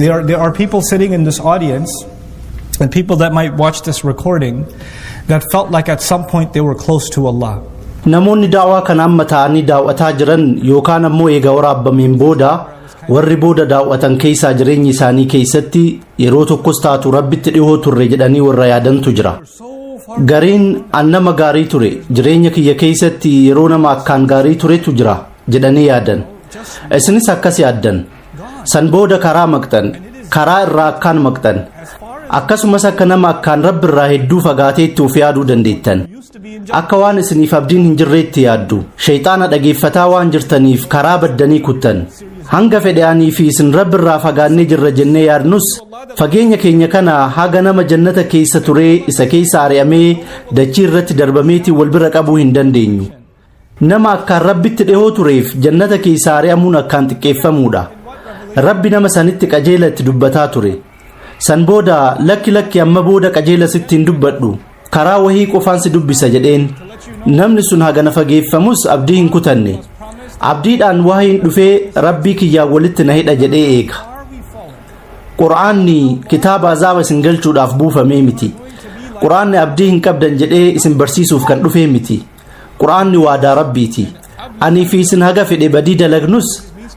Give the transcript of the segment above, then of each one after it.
There are people sitting in this audience and people that might watch this recording that felt like at some point they were close to Allah. Namoonni daawaa kana amma ta'anii daawwataa jiran yookaan ammoo eega waraabbameen booda warri booda daawwatan keessaa jireenya isaanii keessatti yeroo tokkos taatu Rabbitti dhihoo turre jedhanii warra yaadantu jira. Gariin an nama gaarii ture, jireenya kiyya keessatti yeroo nama akkaan gaarii turetu jira jedhanii yaadan. Isinis akkas yaaddan. San booda karaa maqxan, karaa irraa akkaan maqxan. Akkasumas akka nama akkaan Rabbi irraa hedduu fagaateetti of yaaduu dandeettan. Akka waan isiniif abdiin hin jirreetti yaaddu. Shayxaana dhageeffataa waan jirtaniif karaa baddanii kuttan. Hanga fedhe anii fi isin Rabbi irraa fagaannee jirra jennee yaadnus, fageenya keenya kana haga nama jannata keessa turee isa keessa ari'amee dachii irratti darbameetiin wal bira qabuu hin dandeenyu. Nama akkaan Rabbitti dhihoo tureef jannata keessa ari'amuun akkaan xiqqeeffamuudha. Rabbi nama sanitti qajeela itti dubbataa ture. San booda, "Lakki, lakki, amma booda qajeela sitti hin dubbadhu, karaa wahii qofaan si dubbisa" jedheen. Namni sun hagana fageeffamus abdii hin kutanne. Abdiidhaan wahiin dhufee Rabbii kiyyaan walitti na hidha jedhee eega. Qur'aanni kitaaba azaaba isin galchuudhaaf buufamee miti. Qur'aanni abdii hin qabdan jedhee isin barsiisuuf kan dhufee miti. Qur'aanni waadaa Rabbiiti. Anii fi isin haga fedhe badii dalagnus,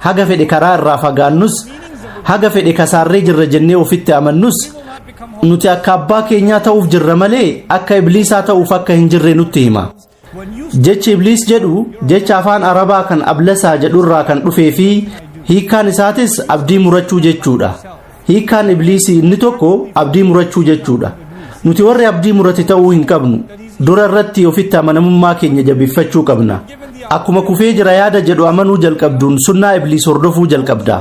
haga fedhe karaa irraa fagaannus, haga fedhe kasaarree jirra jennee ofitti amannus, nuti akka abbaa keenyaa ta'uuf jirra malee akka Ibliisaa ta'uuf akka hin jirre nutti hima. Jechi Ibliis jedhu jecha afaan Arabaa kan ablasaa jedhurraa kan dhufee fi hiikkaan isaatis abdii murachuu jechuudha. Hiikkaan Ibliisii inni tokko abdii murachuu jechuudha. Nuti warri abdii murate ta'uu hin qabnu. Dura irratti ofitti amanamummaa keenya jabeeffachuu qabna. Akkuma kufee jira yaada jedhu amanuu jalqabduun sunnaa Ibliis hordofuu jalqabda.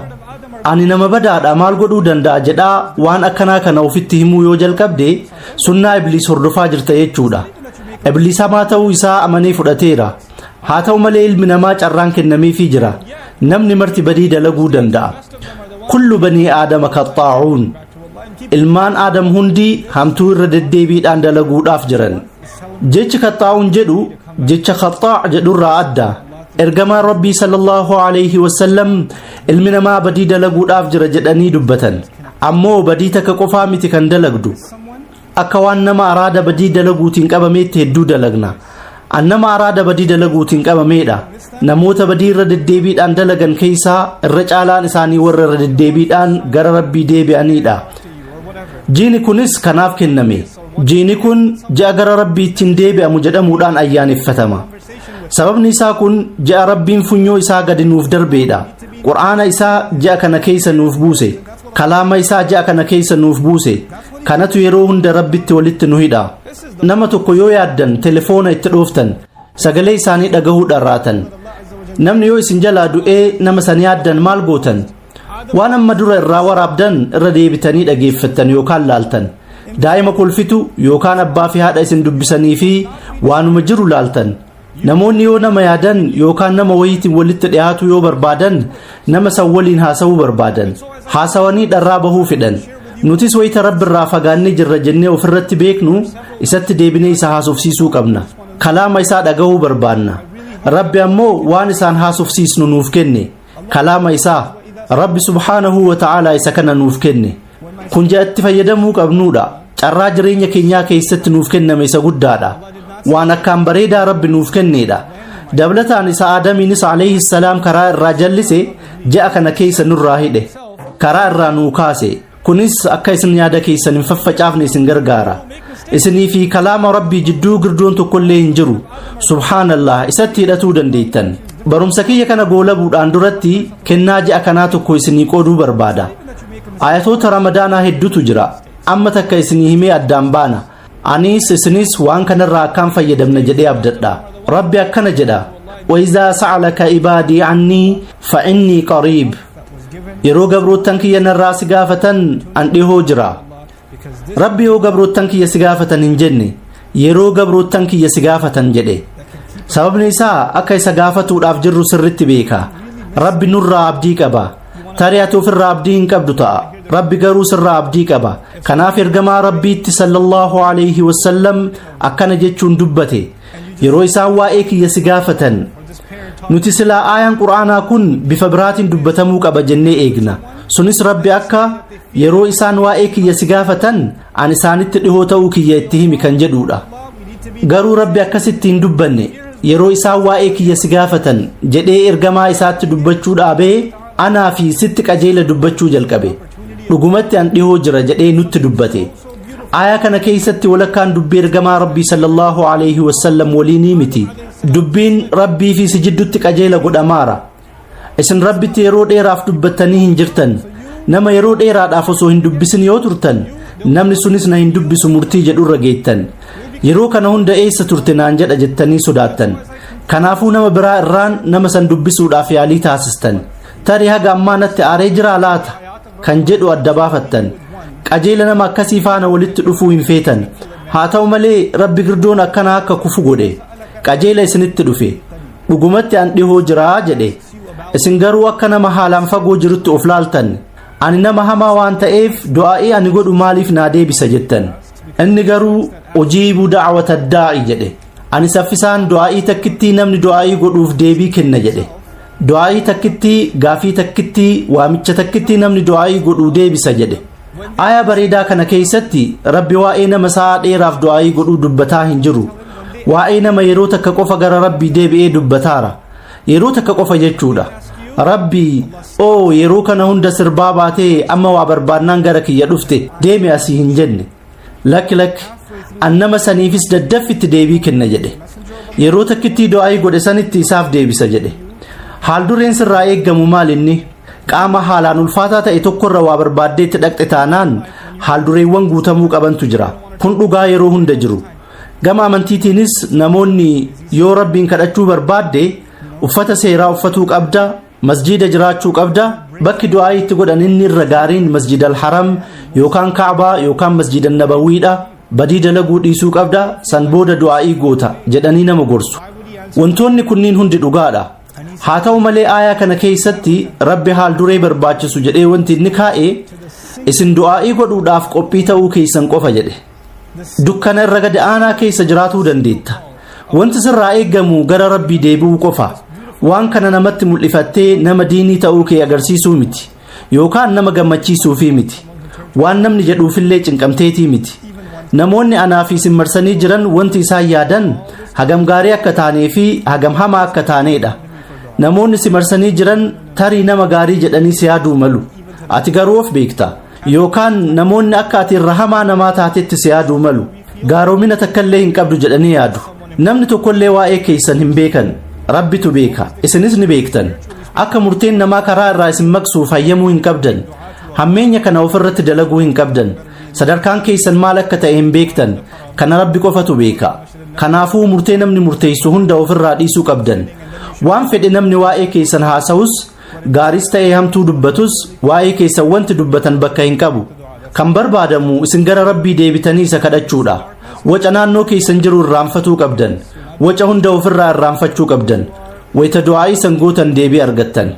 "Ani nama badaadha, maal godhuu danda'a?" jedhaa waan akkanaa kana ofitti himuu yoo jalqabde, sunnaa Ibliis hordofaa jirta jechuudha. Ibliis hamaa ta'uu isaa amanee fudhateera. Haa ta'u malee, ilmi namaa carraan kennameefii jira. Namni marti badii dalaguu danda'a. Kullu banii Aadama khaxaa'uun. Ilmaan Aadam hundi hamtuu irra deddeebiidhaan dalaguudhaaf jiran. Jechi khaxaa'uun jedhu jecha khaxaa jedhurraa adda. Ergamaan Rabbii sallallahu alayhi wasallam ilmi namaa badii dalaguudhaaf jira jedhanii dubbatan. Ammoo badii takka qofaa miti kan dalagdu. Akka waan nama araada badii dalaguutiin qabameetti hedduu dalagna. An nama araada badii dalaguutiin qabameedha. Namoota badii irra deddeebiidhaan dalagan keessaa irra caalaan isaanii warra irra deddeebiidhaan gara Rabbii deebi'aniidha. Jiini kunis kanaaf kenname. Jiini kun ji'a gara Rabbiittiin deebi'amu jedhamuudhaan ayyaaneffatama. Sababni isaa kun ji'a Rabbiin funyoo isaa gadi nuuf darbeedha. Qur'aana isaa ji'a kana keessa nuuf buuse. Kalaama isaa ji'a kana keessa nuuf buuse. Kanatu yeroo hunda Rabbitti walitti nu hidha. Nama tokko yoo yaaddan telefoona itti dhooftan, sagalee isaanii dhagahuu dharraatan. Namni yoo isin jalaa du'ee nama san yaaddan maal gootan? Waan amma dura irraa waraabdan irra deebitanii dhageeffattan yookaan laaltan. Daa'ima kolfitu yookaan abbaa fi haadha isin dubbisanii fi waanuma jiru laaltan. Namoonni yoo nama yaadan yookaan nama wayiitiin walitti dhiyaatu yoo barbaadan, nama san waliin haasawuu barbaadan. Haasawanii dharraa bahuu fedhan. Nutis wayita Rabbi irraa fagaannee jirra jennee ofirratti beeknu, isatti deebinee isa haasofsiisuu qabna. Kalaama isaa dhagahuu barbaanna. Rabbi ammoo waan isaan haasofsiisnu nuuf kenne. Kalaama isaa Rabbi subhaanahu wa ta'aalaa isa kana nuuf kenne. Kun itti fayyadamuu qabnuudha. Carraa jireenya keenyaa keessatti nuuf kenname isa guddaadha. Waan akkaan bareedaa Rabbi nuuf kenneedha. Dabalataan isa Aadamiinis alayhi salaam karaa irraa jallise ji'a kana keessa nurraa hidhe, karaa irraa nuu kaase. Kunis akka isin yaada keessan hin faffacaafne isin gargaara. Isinii fi kalaama Rabbii jidduu girdoon tokkollee hin jiru. Subhaanallah, isatti hidhatuu dandeettan. Barumsa kiyya kana goolabuudhaan duratti kennaa ji'a kanaa tokko isinii qooduu barbaada. Ayatoota Ramadaanaa hedduutu jira. Amma takka isinii himee addaan baana. Anis isinis waan kanarraa akkaan fayyadamna jedhee abdadha. Rabbi akkana jedha: وإذا سألك عبادي عني فإني قريب. Yeroo gabroottan kiyya narraa si gaafatan, an dhihoo jira. Rabbi "yoo gabroottan kiyya si gaafatan" hin jenne. "Yeroo gabroottan kiyya si gaafatan" jedhe. Sababni isaa akka isa gaafatuudhaaf jirru sirritti beeka. Rabbi nurraa abdii qaba. Tarii ati ofirraa abdii hin qabdu ta'a, Rabbi garuu sirraa abdii qaba. Kanaaf ergamaa Rabbiitti sallallahu alayhi wasallam akkana jechuun dubbate: "Yeroo isaan waa'ee kiyya si gaafatan." Nuti silaa aayaan Qur'aanaa kun bifa biraatiin dubbatamuu qaba jennee eegna. Sunis Rabbi akka yeroo isaan waa'ee kiyya si gaafatan an isaanitti dhihoo ta'uu kiyya itti himi kan jedhuudha. Garuu Rabbi akkasitti hin dubbanne. Yeroo isaan waa'ee kiyya si gaafatan jedhee ergamaa isaatti dubbachuu dhaabee anaa fi sitti qajeela dubbachuu jalqabe. Dhugumatti an dhihoo jira jedhee nutti dubbate. Aayaa kana keessatti walakkaan dubbii ergamaa Rabbii sallallahu alaihi wasallam waliinii miti. Dubbiin Rabbii fi si jiddutti qajeela godhamaara. Isin Rabbitti yeroo dheeraaf dubbattanii hin jirtan. Nama yeroo dheeraadhaaf osoo hin dubbisin yoo turtan, namni sunis na hin dubbisu murtii jedhurra geettan. Yeroo kana hunda eessa turte naan jedha jettanii sodaattan. Kanaafuu nama biraa irraan nama san dubbisuudhaaf yaalii taasistan. Tarii haga ammaa natti aaree jiraa laata kan jedhu adda baafattan. Qajeela nama akkasii faana walitti dhufuu hin feetan. Haa ta'u malee Rabbi girdoon akkanaa akka kufu godhe. Qajeela isinitti dhufe. Dhugumatti an dhihoo jiraa jedhe. Isin garuu akka nama haalaan fagoo jirutti of laaltan. Ani nama hamaa waan ta'eef du'aa'ii ani godhu maaliif naa deebisa jettan. Inni garuu ujiibu da'wata daa'i jedhe. Ani saffisaan du'aa'ii takkittii namni du'aa'ii godhuuf deebii kenna jedhe. Du'aa'ii takkittii, gaafii takkittii, waamicha takkittii namni du'aa'ii godhuu deebisa jedhe. Aayaa bareedaa kana keessatti Rabbi waa'ee nama sa'a dheeraaf du'aa'ii godhuu dubbataa hin jiru. Waa'ee nama yeroo takka qofa gara Rabbii deebi'ee dubbataara. Yeroo takka qofa jechuudha. Rabbi oo yeroo kana hunda sirbaa baatee amma waa barbaannaan gara kiyya dhufte deemi asii hin jenne. Lakki lakki an nama saniifis daddaffitti deebii kenna jedhe. Yeroo takkittii du'aa'ii godhe sanitti isaaf deebisa jedhe. Haal dureen sirraa eeggamu maal inni? Qaama haalaan ulfaataa ta'e tokkorra waa barbaaddeetti dhaqxe taanaan haal dureewwan guutamuu qabantu jira. Kun dhugaa yeroo hunda jiru. Gama amantiitiinis namoonni yoo Rabbiin kadhachuu barbaadde uffata seeraa uffatuu qabda, masjiida jiraachuu qabda. Bakki du'aa'ii itti godhan inni irra gaariin Masjid al-Haram yookaan Kaabaa yookaan Masjid an-Nabawiidha. Badii dalaguu dhiisuu qabda, san booda du'aa'ii goota jedhanii nama gorsu. Wantoonni kunniin hundi dhugaadha. Haa ta'u malee aayaa kana keessatti Rabbi haal duree barbaachisu jedhee wanti inni kaa'e isin du'aa'ii godhuudhaaf qophii ta'uu keessan qofa jedhe. Dukkana irra gad aanaa keessa jiraatuu dandeetta. Wanti sirraa eeggamu gara Rabbii deebi'uu qofa. Waan kana namatti mul'ifattee nama diinii ta'uu kee agarsiisuu miti. Yookaan nama gammachiisuufii miti. Waan namni jedhuufillee cinqamteetii miti. Namoonni anaa fi isin marsanii jiran wanti isaan yaadan hagam gaarii akka taanee fi hagam hamaa akka taaneedha. Namoonni si marsanii jiran tarii nama gaarii jedhanii si yaaduu malu. Ati garuu of beekta. Yookaan namoonni akka ati irra hamaa namaa taatetti si yaaduu malu. Gaaromina takkallee hin qabdu jedhanii yaadu. Namni tokkollee waa'ee keessan hin beekan. Rabbitu beeka. Isinis ni beektan. Akka murteen namaa karaa irraa isin maqsuuf hayyamuu hin qabdan. Hammeenya kana ofirratti dalaguu hin qabdan. Sadarkaan keessan maal akka ta'e hin beektan. Kana Rabbi qofatu beeka. Kanaafuu murtee namni murteessu hunda ofirraa dhiisuu qabdan. Waan fedhe namni waa'ee keessan haasa'us, gaariis ta'ee hamtuu dubbatus, waa'ee keessan wanti dubbatan bakka hin qabu. Kan barbaadamu isin gara Rabbii deebitanii isa kadhachuudha. Waca naannoo keessan jiru irraanfatuu qabdan. Waca hunda ofirraa irraanfachuu qabdan. Wayita du'aa'ii san gootan deebii argattan.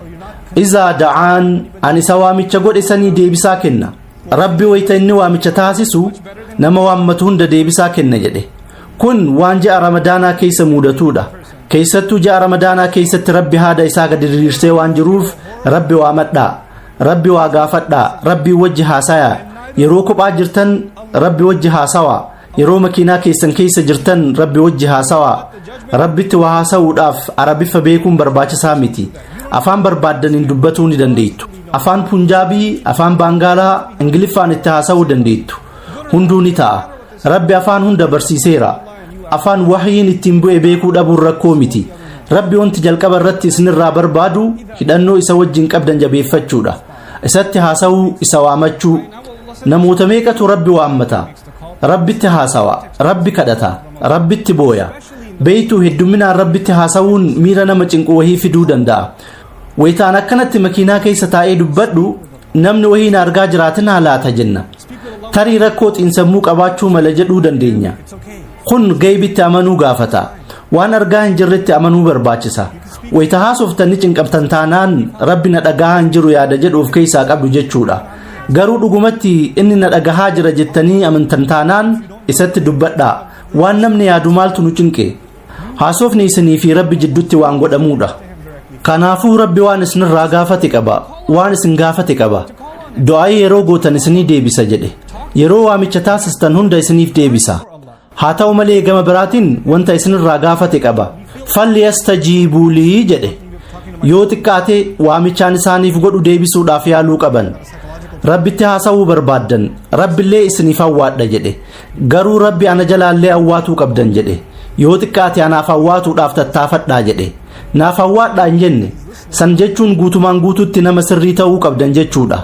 Izaa da'aan an isa waamicha godhe sanii deebisaa kenna. Rabbi wayita inni waamicha taasisu nama waammatu hunda deebisaa kenna jedhe. Kun waan ji'a Ramadaanaa keessa mudatuudha. Keessattuu ji'a Ramadaanaa keessatti Rabbi haada isaa gadi diriirsee waan jiruuf Rabbi waamadhaa. Rabbi waa gaafadhaa. Rabbi wajji haasayaa. Yeroo kophaa jirtan Rabbi wajji haasawaa. Yeroo makiinaa keessan keessa jirtan Rabbi wajji haasawaa. Rabbitti waa haasa'uudhaaf Arabiffa beekuun barbaachisaa miti. Afaan barbaaddaniin dubbatuu ni dandeettu. Afaan Punjaabii, afaan Baangaalaa, Ingiliffaan itti haasa'uu dandeettu. Hunduu ni ta'a. Rabbi afaan hunda barsiiseera. Afaan wahyiin ittiin bu'e beekuu dhabuun rakkoo miti. Rabbi wanti jalqaba irratti isinirraa barbaadu hidhannoo isa wajjin qabdan jabeeffachuudha. Isatti haasa'uu, isa waamachuu. Namoota meeqatu Rabbi waammata? Rabbitti haasawa, Rabbi kadhata, Rabbitti booya. Beeytuu heddumminaan Rabbitti haasa'uun miira nama cinqu wahii fiduu danda'a. Wayitaan akkanatti makiinaa keessa taa'ee dubbadhu namni wahii na argaa jiraatin laata jenna. Tarii rakkoo xiinsammuu qabaachuu mala jedhuu dandeenya. Kun gaybitti amanuu gaafata. Waan argaa hin jirretti amanuu barbaachisa. Wayita haasoftanii cinqamtan taanaan Rabbi na dhagahaa hin jiru yaada jedhu of keessaa qabdu jechuudha. Garuu dhugumatti inni na dhagahaa jira jettanii amantan taanaan isatti dubbadhaa. Waan namni yaadu maaltu nu cinqe? Haasofni isinii fi Rabbi jidduutti waan godhamuudha. Kanaafuu Rabbi waan isinirraa gaafate qaba. Waan isin gaafate qaba. Du'aa'ii yeroo gootan isinii deebisa jedhe. Yeroo waamicha taasistan hunda isiniif deebisa. Haa ta'u malee gama biraatiin wanta isinirraa gaafate qaba. Falyastajiibuu lii jedhe. Yoo xiqqaate waamichaan isaaniif godhu deebisuudhaaf yaaluu qaban. Rabbitti haasawuu barbaaddan, Rabbillee isiniif awwaadha jedhe. Garuu Rabbi ana jalaallee awwaatuu qabdan jedhe. Yoo xiqqaate anaaf awwaatuudhaaf tattaafadhaa jedhe. Naaf awwaadhaa hin jenne. San jechuun guutumaan guututti nama sirrii ta'uu qabdan jechuudha.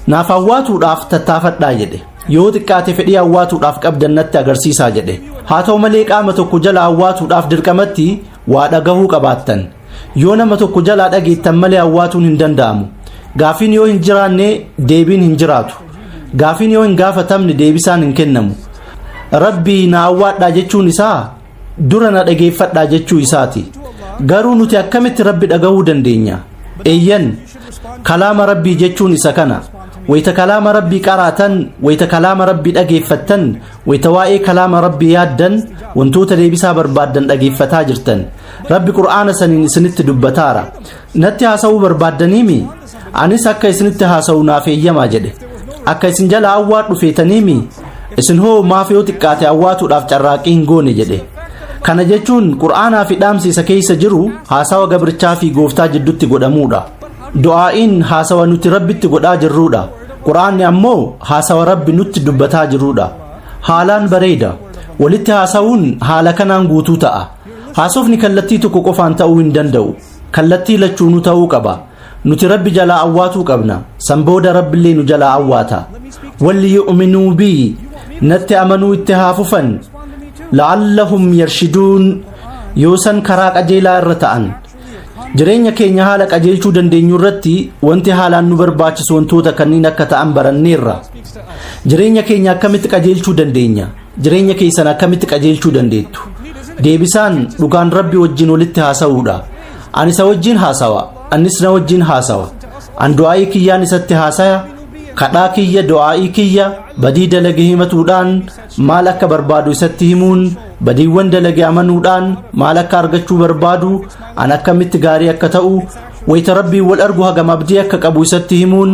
Naaf awwaatuudhaaf tattaafadhaa jedhe. Yoo xiqqaate fedhii awwaatuudhaaf qabdan natti agarsiisaa jedhe. Haa ta'u malee qaama tokko jala awwaatuudhaaf dirqamatti waa dhagahuu qabaattan. Yoo nama tokko jalaa dhageettan malee awwaatuun hin danda'amu. Gaafiin yoo hin jiraanne deebiin hin jiraatu. Gaafiin yoo hin gaafatamne deebisaan hin kennamu. Rabbii na awwaadhaa jechuun isaa dura na dhageeffadhaa jechuu isaati. Garuu nuti akkamitti Rabbi dhagahuu dandeenya? Eeyyan, kalaama Rabbii jechuun isa kana. Wayita kalaama Rabbii qaraatan, wayita kalaama Rabbii dhageeffattan, wayita waa'ee kalaama Rabbii yaaddan, wantoota deebisaa barbaaddan dhageeffataa jirtan. Rabbi Qur'aana saniin isinitti dubbataara. Natti haasa'uu barbaaddaniimi? Anis akka isinitti haasa'u naaf eeyyamaa jedhe. Akka isin jala awwaadhu feetaniimi? Isin hoo maaf yoo xiqqaate awwaatuudhaaf carraaqqii hin goone jedhe. Kana jechuun Qur'aanaa fi dhaamsi isa keessa jiru haasawa gabrichaa fi gooftaa jidduutti godhamuudha. Du'aa'iin haasawa nuti Rabbitti godhaa jirruudha. Qur'aanni ammoo haasawa Rabbi nutti dubbataa jiruudha. Haalaan bareeda. Walitti haasawuun haala kanaan guutuu ta'a. Haasofni kallattii tokko qofaan ta'uu hin danda'u. Kallattii lachuunuu ta'uu qaba. Nuti Rabbi jalaa awwaatuu qabna. San booda Rabbillee nu jalaa awwaata. Walli yu'minuu bii, natti amanuu itti haa fufan. La'allahum yarshiduun, yoo san karaa qajeelaa irra ta'an. Jireenya keenya haala qajeelchuu dandeenyu irratti wanti haalaan nu barbaachisu wantoota kanneen akka ta'an baranneerra. Jireenya keenya akkamitti qajeelchuu dandeenya? Jireenya keessan akkamitti qajeelchuu dandeettu? Deebisaan dhugaan Rabbi wajjin walitti haasa'uudha. Ani isa wajjin haasawa, annis na wajjin haasawa. An du'aa'ii kiyyaan isatti haasaya, kadhaa kiyya, du'aa'ii kiyya, badii dalage himatuudhaan maal akka barbaadu isatti himuun, badiiwwan dalage amanuudhaan maal akka argachuu barbaadu, an akkamitti gaarii akka ta'u, wayita Rabbiin wal argu hagam abdii akka qabu isatti himuun,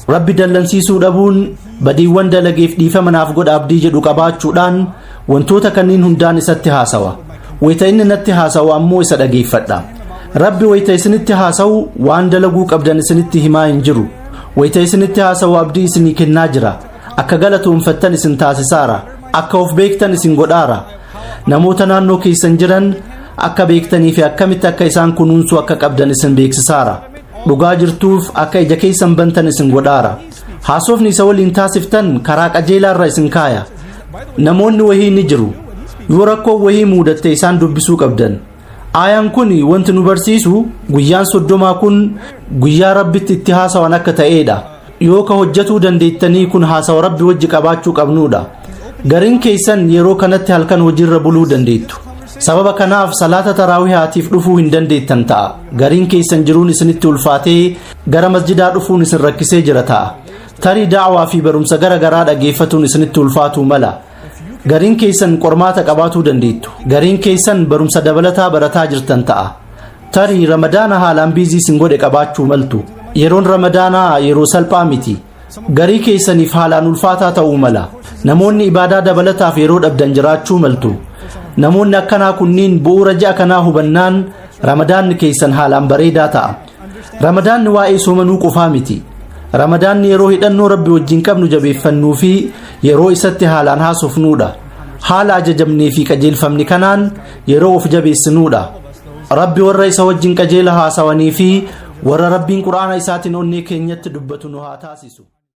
Rabbi dallansiisuu dhabuun, badiiwwan dalageef dhiifama naaf godha abdii jedhu qabaachuudhaan wantoota kanneen hundaan isatti haasawa. Wayita inni natti haasawu ammoo isa dhageeffadha. Rabbi wayita isinitti haasawu waan dalaguu qabdan isinitti himaa hin jiru. Wayita isinitti haasawu abdii isinii kennaa jira. Akka galatoonfattan isin taasisaara. Akka of beektan isin godhaara. Namoota naannoo keessan jiran akka beektanii fi akkamitti akka isaan kunuunsuu akka qabdan isin beeksisaara. Dhugaa jirtuuf akka ija keessan bantan isin godhaara. Haasofni isa waliin taasiftan karaa qajeelaarra isin kaaya. Namoonni wahii ni jiru. Yoo rakkoo wahii muudatte isaan dubbisuu qabdan. Aayaan kun wanti nu barsiisu guyyaan 30 kun guyyaa Rabbitti itti haasawan akka ta'eedha. Yoo ka hojjetuu dandeettanii kun haasawa Rabbi wajji qabaachuu qabnuudha. Gariin keessan yeroo kanatti halkan hojiirra buluu dandeettu. Sababa kanaaf salaata taraawihaatiif dhufuu hin dandeettan ta'a. Gariin keessan jiruun isinitti ulfaatee gara masjidaa dhufuun isin rakkisee jira ta'a. Tarii da'waa fi barumsa gara garaa dhageeffatuun isinitti ulfaatuu mala. Gariin keessan qormaata qabaatuu dandeettu. Gariin keessan barumsa dabalataa barataa jirtan ta'a. Tarii Ramadaana haalaan biizii isin godhe qabaachuu maltu. Yeroon Ramadaanaa yeroo salphaa miti. Garii keessaniif haalaan ulfaataa ta'uu mala. Namoonni ibaadaa dabalataaf yeroo dhabdan jiraachuu maltu. Namoonni akkanaa kunniin bu'uura ji'a kanaa hubannaan Ramadaanni keessan haalaan bareedaa ta'a. Ramadaanni waa'ee soomanuu qofaa miti. Ramadaanni yeroo hidhannoo Rabbi wajjin qabnu jabeeffannuu fi yeroo isatti haalaan haasofnuudha. Haala ajajamnee fi qajeelfamni kanaan yeroo of jabeessinuudha. Rabbi warra isa wajjin qajeela haasawanii fi warra Rabbiin Qur'aana isaatiin onnee keenyatti dubbatu nu haa taasisu.